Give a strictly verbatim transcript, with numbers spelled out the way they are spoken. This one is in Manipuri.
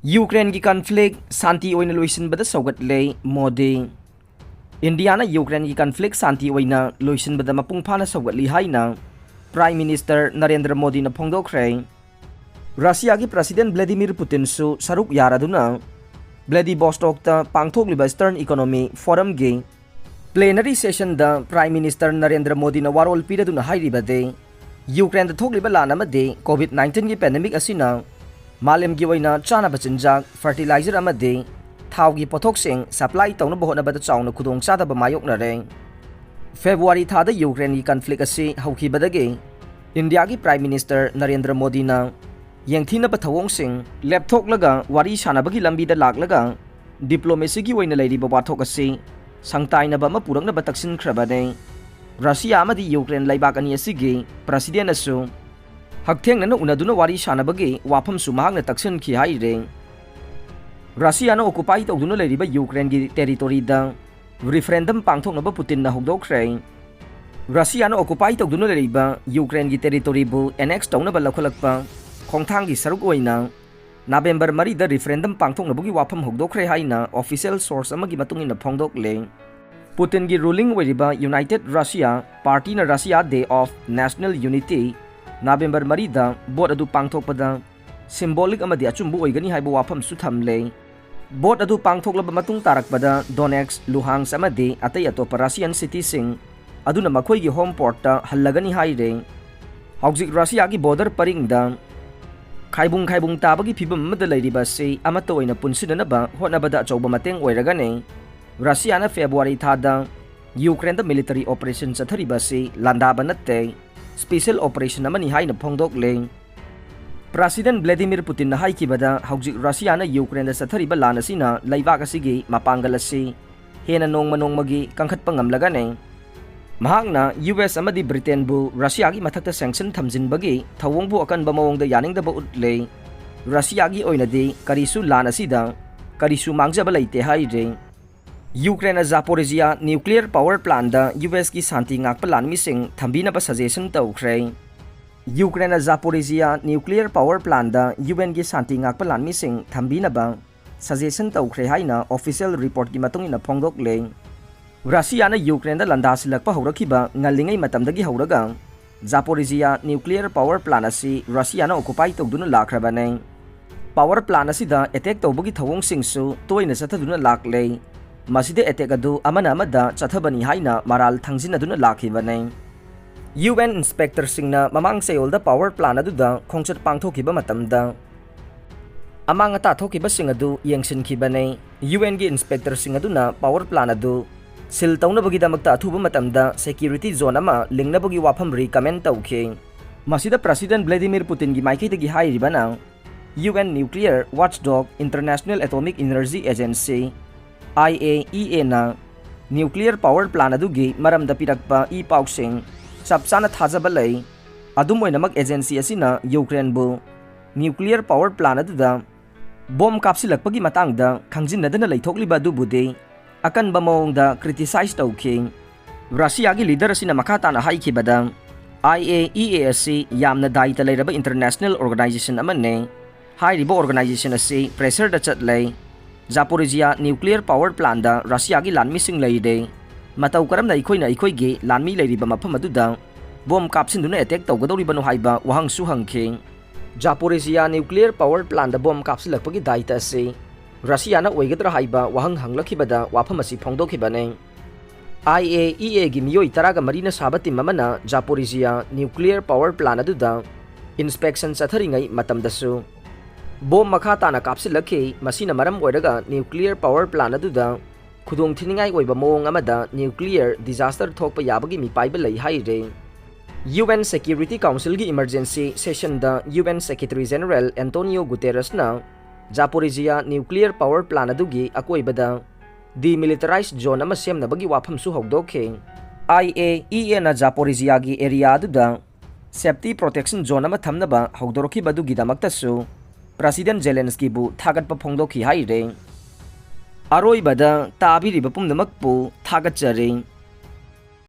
ꯌꯨꯀ꯭ꯔꯦꯟꯒꯤ ꯀꯟꯐ꯭ꯂꯤꯛ ꯁꯥꯟꯇꯤ ꯑꯣꯏꯅ ꯂꯣꯏꯁꯤꯟꯕꯗ ꯁꯧꯒꯠꯂꯦ ꯃꯣꯗꯤ꯫ ꯏꯟꯗꯤꯌꯥꯅ ꯌꯨꯀ꯭ꯔꯦꯟꯒꯤ ꯀꯟꯐ꯭ꯂꯤꯛ ꯁꯥꯟꯇꯤ ꯑꯣꯏꯅ ꯂꯣꯏꯁꯤꯟꯕꯗ ꯃꯄꯨꯡ ꯐꯥꯅ ꯁꯧꯒꯠꯂꯤ ꯍꯥꯏꯅ ꯄ꯭ꯔꯥꯏꯝ ꯃꯤꯅꯤꯁꯇꯔ ꯅꯔꯦꯟꯗ꯭ꯔ ꯃꯣꯗꯤꯅ ꯐꯣꯡꯗꯣꯛꯈ꯭ꯔꯦ꯫ ꯔꯁꯤꯌꯥꯒꯤ ꯄ꯭ꯔꯁꯤꯗꯦꯟ ꯚ꯭ꯂꯦꯗꯤꯃꯤꯔ ꯄꯨꯇꯤꯟꯁꯨ ꯁꯔꯨꯛ ꯌꯥꯔꯗꯨꯅ ꯕ꯭ꯂꯦꯗꯤꯕꯣꯁꯇꯣꯛꯇ ꯄꯥꯡꯊꯣꯛꯂꯤꯕ ꯏꯁꯇꯔꯟ ꯏꯀꯣꯅꯣꯃꯤ ꯐꯣꯔꯝꯒꯤ ꯄ꯭ꯂꯦꯅꯔꯤ ꯁꯦꯁꯟꯗ ꯄ꯭ꯔꯥꯏꯝ ꯃꯤꯅꯤꯁꯇꯔ ꯅꯔꯦꯟꯗ꯭ꯔ ꯃꯣꯗꯤꯅ ꯋꯥꯔꯣꯜ ꯄꯤꯔꯗꯨꯅ ꯍꯥꯏꯔꯤꯕꯗꯤ, ꯌꯨꯀ꯭ꯔꯦꯟꯗ ꯊꯣꯛꯂꯤꯕ ꯂꯥꯟ ꯑꯃꯗꯤ ꯀꯣꯚꯤꯗ ꯅꯥꯏꯟꯇꯤꯟꯒꯤ ꯄꯦꯟꯗꯦꯃꯤꯛ ꯑꯁꯤꯅ ꯃꯥꯂꯦꯝꯒꯤ ꯑꯣꯏꯅ ꯆꯥꯅꯕ ꯆꯤꯟꯖꯥꯛ, ꯐꯔꯇꯤꯂꯥꯏꯖꯔ ꯑꯃꯗꯤ ꯊꯥꯎꯒꯤ ꯄꯣꯠꯊꯣꯛꯁꯤꯡ ꯁꯄ꯭ꯂꯥꯏ ꯇꯧꯅꯕ ꯍꯣꯠꯅꯕꯗ ꯆꯥꯎꯅ ꯈꯨꯗꯣꯡꯆꯥꯗꯕ ꯃꯥꯌꯣꯛꯅꯔꯦ꯫ ꯐꯦꯕ꯭ꯔꯨꯋꯥꯔꯤ ꯊꯥꯗ ꯌꯨꯀ꯭ꯔꯦꯟꯒꯤ ꯀꯟꯐ꯭ꯂꯤꯛ ꯑꯁꯤ ꯍꯧꯈꯤꯕꯗꯒꯤ ꯏꯟꯗꯤꯌꯥꯒꯤ ꯄ꯭ꯔꯥꯏꯝ ꯃꯤꯅꯤꯁꯇꯔ ꯅꯔꯦꯟꯗ꯭ꯔ ꯃꯣꯗꯤꯅ ꯌꯦꯡꯊꯤꯅꯕ ꯊꯧꯑꯣꯡꯁꯤꯡ ꯂꯦꯞꯊꯣꯛꯂꯒ ꯋꯥꯔꯤ ꯁꯥꯅꯕꯒꯤ ꯂꯝꯕꯤꯗ ꯂꯥꯛꯂꯒ ꯗꯤꯄ꯭ꯂꯣꯃꯦꯁꯤꯒꯤ ꯑꯣꯏꯅ ꯂꯩꯔꯤꯕ ꯋꯥꯊꯣꯛ ꯑꯁꯤ ꯁꯪꯇꯥꯏꯅꯕ ꯑꯃ ꯄꯨꯔꯛꯅꯕ ꯇꯛꯁꯤꯟꯈ꯭ꯔꯕꯅꯤ꯫ ꯔꯁꯤꯌꯥ ꯑꯃꯗꯤ ꯌꯨꯀ꯭ꯔꯦꯟ ꯂꯩꯕꯥꯛ ꯑꯅꯤ ꯑꯁꯤꯒꯤ ꯄ꯭ꯔꯁꯤꯗꯦꯟꯅꯁꯨ ꯍꯛꯊꯦꯡꯅꯅ ꯎꯅꯗꯨꯅ ꯋꯥꯔꯤ ꯁꯥꯅꯕꯒꯤ ꯋꯥꯐꯝꯁꯨ ꯃꯍꯥꯛꯅ ꯇꯛꯁꯤꯟꯈꯤ ꯍꯥꯏꯔꯤ꯫ ꯔꯁꯤꯌꯥꯅ ꯑꯣꯀꯨꯄꯥꯏ ꯇꯧꯗꯨꯅ ꯂꯩꯔꯤꯕ ꯌꯨꯀ꯭ꯔꯦꯟꯒꯤ ꯇꯦꯔꯤꯇꯣꯔꯤꯗ ꯔꯤꯐꯔꯦꯟꯗꯝ ꯄꯥꯡꯊꯣꯛꯅꯕ ꯄꯨꯇꯤꯟꯅ ꯍꯧꯗꯣꯛꯈ꯭ꯔꯦ꯫ ꯔꯁꯤꯌꯥꯅ ꯑꯣꯀꯨꯄꯥꯏ ꯇꯧꯗꯨꯅ ꯂꯩꯔꯤꯕ ꯌꯨꯀ꯭ꯔꯦꯟꯒꯤ ꯇꯦꯔꯤꯇꯣꯔꯤꯕꯨ ꯑꯦꯅꯦꯛꯁ ꯇꯧꯅꯕ ꯂꯧꯈꯠꯂꯛꯄ ꯈꯣꯡꯊꯥꯡꯒꯤ ꯁꯔꯨꯛ ꯑꯣꯏꯅ ꯅꯕꯦꯝꯕꯔ ꯃꯔꯤꯗ ꯔꯤꯐꯔꯦꯟꯗꯝ ꯄꯥꯡꯊꯣꯛꯅꯕꯒꯤ ꯋꯥꯐꯝ ꯍꯧꯗꯣꯛꯈ꯭ꯔꯦ ꯍꯥꯏꯅ ꯑꯣꯐꯤꯁꯤꯌꯦꯜ ꯁꯣꯔꯁ ꯑꯃꯒꯤ ꯃꯇꯨꯡ ꯏꯟꯅ ꯐꯣꯡꯗꯣꯛꯂꯦ꯫ ꯄꯨꯇꯤꯟꯒꯤ ꯔꯨꯂꯤꯡ ꯑꯣꯏꯔꯤꯕ ꯌꯨꯅꯥꯏꯇꯦꯗ ꯔꯁꯤꯌꯥ ꯄꯥꯔꯇꯤꯅ Russia Day of National Unity November ꯃꯔꯤꯗ ꯚꯣꯠ ꯑꯗꯨ ꯄꯥꯡꯊꯣꯛꯄꯗ ꯁꯤꯝꯕꯣꯂꯤꯛ ꯑꯃꯗꯤ ꯑꯆꯨꯝꯕ ꯑꯣꯏꯒꯅꯤ ꯍꯥꯏꯕ ꯋꯥꯐꯝꯁꯨ ꯊꯝꯂꯦ꯫ ꯚꯣꯠ ꯑꯗꯨ ꯄꯥꯡꯊꯣꯛꯂꯕ ꯃꯇꯨꯡ ꯇꯥꯔꯛꯄꯗ ꯗꯣꯅꯦꯠꯁ, ꯂꯨꯍꯥꯟꯁ ꯑꯃꯗꯤ ꯑꯇꯩ ꯑꯇꯣꯞꯄ ꯔꯁꯤꯌꯟ ꯁꯤꯇꯤꯁꯤꯡ ꯑꯗꯨꯅ ꯃꯈꯣꯏꯒꯤ ꯍꯣꯝ ꯄꯣꯔꯠꯇ ꯍꯜꯂꯒꯅꯤ ꯍꯥꯏꯔꯦ꯫ ꯍꯧꯖꯤꯛ ꯔꯁꯤꯌꯥꯒꯤ ꯕꯣꯔꯗꯔ ꯄꯔꯤꯡꯗ ꯈꯥꯏꯕꯨꯡ ꯈꯥꯏꯕꯨꯡ ꯇꯥꯕꯒꯤ ꯐꯤꯕꯝ ꯑꯃꯗ ꯂꯩꯔꯤꯕ ꯑꯁꯤ ꯑꯃꯠꯇ ꯑꯣꯏꯅ ꯄꯨꯟꯁꯤꯟꯅꯅꯕ ꯍꯣꯠꯅꯕꯗ ꯑꯆꯧꯕ ꯃꯇꯦꯡ ꯑꯣꯏꯔꯒꯅꯤ꯫ ꯔꯁꯤꯌꯥꯅ ꯐꯦꯕ꯭ꯔꯨꯋꯥꯔꯤ ꯊꯥꯗ ꯌꯨꯀ꯭ꯔꯦꯟꯗ ꯃꯤꯂꯤꯇꯔꯤ ꯑꯣꯄꯔꯦꯁꯟ ꯆꯠꯊꯔꯤꯕ ꯑꯁꯤ ꯂꯥꯟꯗꯥꯕ ꯅꯠꯇꯦ, ꯁ꯭ꯄꯦꯁꯦꯜ ꯑꯣꯄꯔꯦꯁꯟ ꯑꯃꯅꯤ ꯍꯥꯏꯅ ꯐꯣꯡꯗꯣꯛꯂꯦ꯫ ꯄ꯭ꯔꯁꯤꯗꯦꯟ ꯚ꯭ꯂꯦꯗꯤꯃꯤꯔ ꯄꯨꯇꯤꯟꯅ ꯍꯥꯏꯈꯤꯕꯗ, ꯍꯧꯖꯤꯛ ꯔꯁꯤꯌꯥꯅ ꯌꯨꯀ꯭ꯔꯦꯟꯗ ꯆꯠꯊꯔꯤꯕ ꯂꯥꯟ ꯑꯁꯤꯅ ꯂꯩꯕꯥꯛ ꯑꯁꯤꯒꯤ ꯃꯄꯥꯡꯒꯜ ꯑꯁꯤ ꯍꯦꯟꯅ ꯅꯣꯡꯃ ꯅꯣꯡꯃꯒꯤ ꯀꯟꯈꯠꯄ ꯉꯝꯂꯒꯅꯤ꯫ ꯃꯍꯥꯛꯅ ꯌꯨ ꯑꯦꯁ ꯑꯃꯗꯤ ꯕ꯭ꯔꯤꯇꯦꯟꯕꯨ ꯔꯁꯤꯌꯥꯒꯤ ꯃꯊꯛꯇ ꯁꯦꯡꯁꯟ ꯊꯝꯖꯤꯟꯕꯒꯤ ꯊꯧꯑꯣꯡꯕꯨ ꯑꯀꯟꯕ ꯃꯑꯣꯡꯗ ꯌꯥꯅꯤꯡꯗꯕ ꯎꯠꯂꯦ꯫ ꯔꯁꯤꯌꯥꯒꯤ ꯑꯣꯏꯅꯗꯤ ꯀꯔꯤꯁꯨ ꯂꯥꯟ ꯑꯁꯤꯗ ꯀꯔꯤꯁꯨ ꯃꯥꯡꯖꯕ ꯂꯩꯇꯦ ꯍꯥꯏꯔꯤ꯫ ꯌꯨꯀ꯭ꯔꯦꯟꯅ ꯖꯥꯄꯣꯔꯤꯖꯤꯌꯥ ꯅ꯭ꯌꯨꯀ꯭ꯂꯤꯌꯔ ꯄꯥꯋꯔ ꯄ꯭ꯂꯥꯟꯗ ꯌꯨ ꯑꯦꯁꯀꯤ ꯁꯥꯟꯇꯤ ꯉꯥꯛꯄ ꯂꯥꯟꯃꯤꯁꯤꯡ ꯊꯝꯕꯤꯅꯕ ꯁꯖꯦꯁꯟ ꯇꯧꯈ꯭ꯔꯦ꯫ ꯌꯨꯀ꯭ꯔꯦꯟꯅ ꯖꯥꯄꯣꯔꯤꯖꯤꯌꯥ nuclear power plantꯗ UNꯒꯤ ꯁꯥꯟꯇꯤ ꯉꯥꯛꯄ ꯂꯥꯟꯃꯤꯁꯤꯡ ꯊꯝꯕꯤꯅꯕ suggestion ꯇꯧꯈ꯭ꯔꯦ ꯍꯥꯏꯅ official reportꯀꯤ ꯃꯇꯨꯡ ꯏꯟꯅ ꯐꯣꯡꯗꯣꯛꯂꯦ꯫ ꯔꯁꯤꯌꯥꯅ ꯌꯨꯀ꯭ꯔꯦꯟꯗ ꯂꯥꯟꯗꯥꯁꯤꯜꯂꯛꯄ ꯍꯧꯔꯛꯈꯤꯕ ꯉꯜꯂꯤꯉꯩ ꯃꯇꯝꯗꯒꯤ ꯍꯧꯔꯒ ꯖꯥꯄꯣꯔꯤꯖꯤꯌꯥ nuclear power plant ꯑꯁꯤ ꯔꯁꯤꯌꯥꯅ occupy ꯇꯧꯗꯨꯅ ꯂꯥꯛꯈ꯭ꯔꯕꯅꯤ꯫ Power plant ꯑꯁꯤꯗ attack ꯇꯧꯕꯒꯤ ꯊꯧꯑꯣꯡꯁꯤꯡꯁꯨ ꯇꯣꯏꯅ ꯆꯠꯊꯗꯨꯅ ꯂꯥꯛꯂꯦ꯫ ꯃꯁꯤꯗ attack ꯑꯗꯨ ꯑꯃꯅ ꯑꯃꯗ ꯆꯠꯊꯕꯅꯤ ꯍꯥꯏꯅ ꯃꯔꯥꯜ ꯊꯪꯖꯤꯟꯅꯗꯨꯅ ꯂꯥꯛꯈꯤꯕꯅꯤ꯫ UN inspectorꯁꯤꯡꯅ ꯃꯃꯥꯡ ꯆꯌꯣꯜꯗ power plant ꯑꯗꯨꯗ ꯈꯣꯡꯆꯠ ꯄꯥꯡꯊꯣꯛꯈꯤꯕ ꯃꯇꯝꯗ ꯑꯃꯥꯡ ꯑꯇꯥ ꯊꯣꯛꯈꯤꯕꯁꯤꯡ ꯑꯗꯨ ꯌꯦꯡꯁꯤꯟꯈꯤꯕꯅꯤ꯫ UNꯒꯤ inspectorꯁꯤꯡ ꯑꯗꯨꯅ power plant ꯑꯗꯨ seal ꯇꯧꯅꯕꯒꯤꯗꯃꯛꯇ ꯑꯊꯨꯕ ꯃꯇꯝꯗ security zone ꯑꯃ ꯂꯤꯡꯅꯕꯒꯤ ꯋꯥꯐꯝ recommend ꯇꯧꯈꯤ꯫ ꯃꯁꯤꯗ President Vladimir Putinꯒꯤ ꯃꯥꯏꯀꯩꯗꯒꯤ ꯍꯥꯏꯔꯤꯕꯅ, UN nuclear watchdog International Atomic Energy Agency, IAEAꯅ nuclear power plant ꯑꯗꯨꯒꯤ ꯃꯔꯝꯗ ꯄꯤꯔꯛꯄ ꯏ ꯄꯥꯎꯁꯤꯡ ꯆꯞ ꯆꯥꯅ ꯊꯥꯖꯕ ꯂꯩ꯫ ꯑꯗꯨꯝ ꯑꯣꯏꯅꯃꯛ, agency ꯑꯁꯤꯅ ꯌꯨꯀ꯭ꯔꯦꯟꯕꯨ nuclear power plant ꯑꯗꯨꯗ bomb ꯀꯥꯞꯁꯤꯜꯂꯛꯄꯒꯤ ꯃꯇꯥꯡꯗ ꯈꯪꯖꯤꯟꯅꯗꯅ ꯂꯩꯊꯣꯛꯂꯤꯕ ꯑꯗꯨꯕꯨꯗꯤ ꯑꯀꯟꯕ ꯃꯑꯣꯡꯗ criticize ꯇꯧꯈꯤ꯫ ꯔꯁꯤꯌꯥꯒꯤ leader ꯑꯁꯤꯅ ꯃꯈꯥ ꯇꯥꯅ ꯍꯥꯏꯈꯤꯕꯗ, IAEA ꯑꯁꯤ ꯌꯥꯝꯅ ꯗꯥꯏꯇ ꯂꯩꯔꯕ international organization ꯑꯃꯅꯤ꯫ ꯍꯥꯏꯔꯤꯕ organization ꯑꯁꯤ pressureꯗ ꯆꯠꯂꯦ꯫ ꯖꯥꯄꯣꯔꯤꯖꯤꯌꯥ nuclear power plantꯗ ꯔꯁꯤꯌꯥꯒꯤ ꯂꯥꯟꯃꯤꯁꯤꯡ ꯂꯩꯔꯦ꯫ ꯃꯇꯧ ꯀꯔꯝꯅ ꯑꯩꯈꯣꯏꯅ ꯑꯩꯈꯣꯏꯒꯤ ꯂꯥꯟꯃꯤ ꯂꯩꯔꯤꯕ ꯃꯐꯝ ꯑꯗꯨꯗ bomb ꯀꯥꯞꯁꯤꯟꯗꯨꯅ attack ꯇꯧꯒꯗꯧꯔꯤꯕꯅꯣ ꯍꯥꯏꯕ ꯋꯥꯍꯪꯁꯨ ꯍꯪꯈꯤ꯫ ꯖꯥꯄꯣꯔꯤꯖꯤꯌꯥ nuclear power plantꯗ bomb ꯀꯥꯞꯁꯤꯜꯂꯛꯄꯒꯤ ꯗꯥꯏꯇ ꯑꯁꯤ ꯔꯁꯤꯌꯥꯅ ꯑꯣꯏꯒꯗ꯭ꯔꯥ ꯍꯥꯏꯕ ꯋꯥꯍꯪ ꯍꯪꯂꯛꯈꯤꯕꯗ ꯋꯥꯐꯝ ꯑꯁꯤ ꯐꯣꯡꯗꯣꯛꯈꯤꯕꯅꯤ꯫ IAEAꯒꯤ ꯃꯤꯑꯣꯏ ꯇꯔꯥꯒ ꯃꯔꯤꯅ ꯁꯥꯕ team ꯑꯃꯅ ꯖꯥꯄꯣꯔꯤꯖꯤꯌꯥ nuclear power plant ꯑꯗꯨꯗ inspection ꯆꯠꯊꯔꯤꯉꯩ ꯃꯇꯝꯗꯁꯨ bomb ꯃꯈꯥ ꯇꯥꯅ ꯀꯥꯞꯁꯤꯜꯂꯛꯈꯤ꯫ ꯃꯁꯤꯅ ꯃꯔꯝ ꯑꯣꯏꯔꯒ nuclear power plant ꯑꯗꯨꯗ ꯈꯨꯗꯣꯡꯊꯤꯅꯤꯡꯉꯥꯏ ꯑꯣꯏꯕ ꯃꯑꯣꯡ ꯑꯃꯗ nuclear disaster ꯊꯣꯛꯄ ꯌꯥꯕꯒꯤ ꯃꯤꯄꯥꯏꯕ ꯂꯩ ꯍꯥꯏꯔꯦ꯫ UN Security Councilꯒꯤ emergency sessionꯗ UN Secretary General Antonio Guterresꯅ ꯖꯥꯄꯣꯔꯤꯖꯤꯌꯥ nuclear power plant ꯑꯗꯨꯒꯤ ꯑꯀꯣꯏꯕꯗ demilitarized zone ꯑꯃ ꯁꯦꯝꯅꯕꯒꯤ ꯋꯥꯐꯝꯁꯨ ꯍꯧꯗꯣꯛꯈꯤ꯫ IAEAꯅ ꯖꯥꯄꯣꯔꯤꯖꯤꯌꯥꯒꯤ area ꯑꯗꯨꯗ safety protection zone ꯑꯃ ꯊꯝꯅꯕ ꯍꯧꯗꯣꯔꯛꯈꯤꯕ ꯑꯗꯨꯒꯤꯗꯃꯛꯇꯁꯨ President Zelenskyꯕꯨ ꯊꯥꯒꯠꯄ ꯐꯣꯡꯗꯣꯛꯈꯤ ꯍꯥꯏꯔꯦ꯫ ꯑꯔꯣꯏꯕꯗ ꯇꯥꯕꯤꯔꯤꯕ ꯄꯨꯝꯅꯃꯛꯄꯨ ꯊꯥꯒꯠꯆꯔꯤ꯫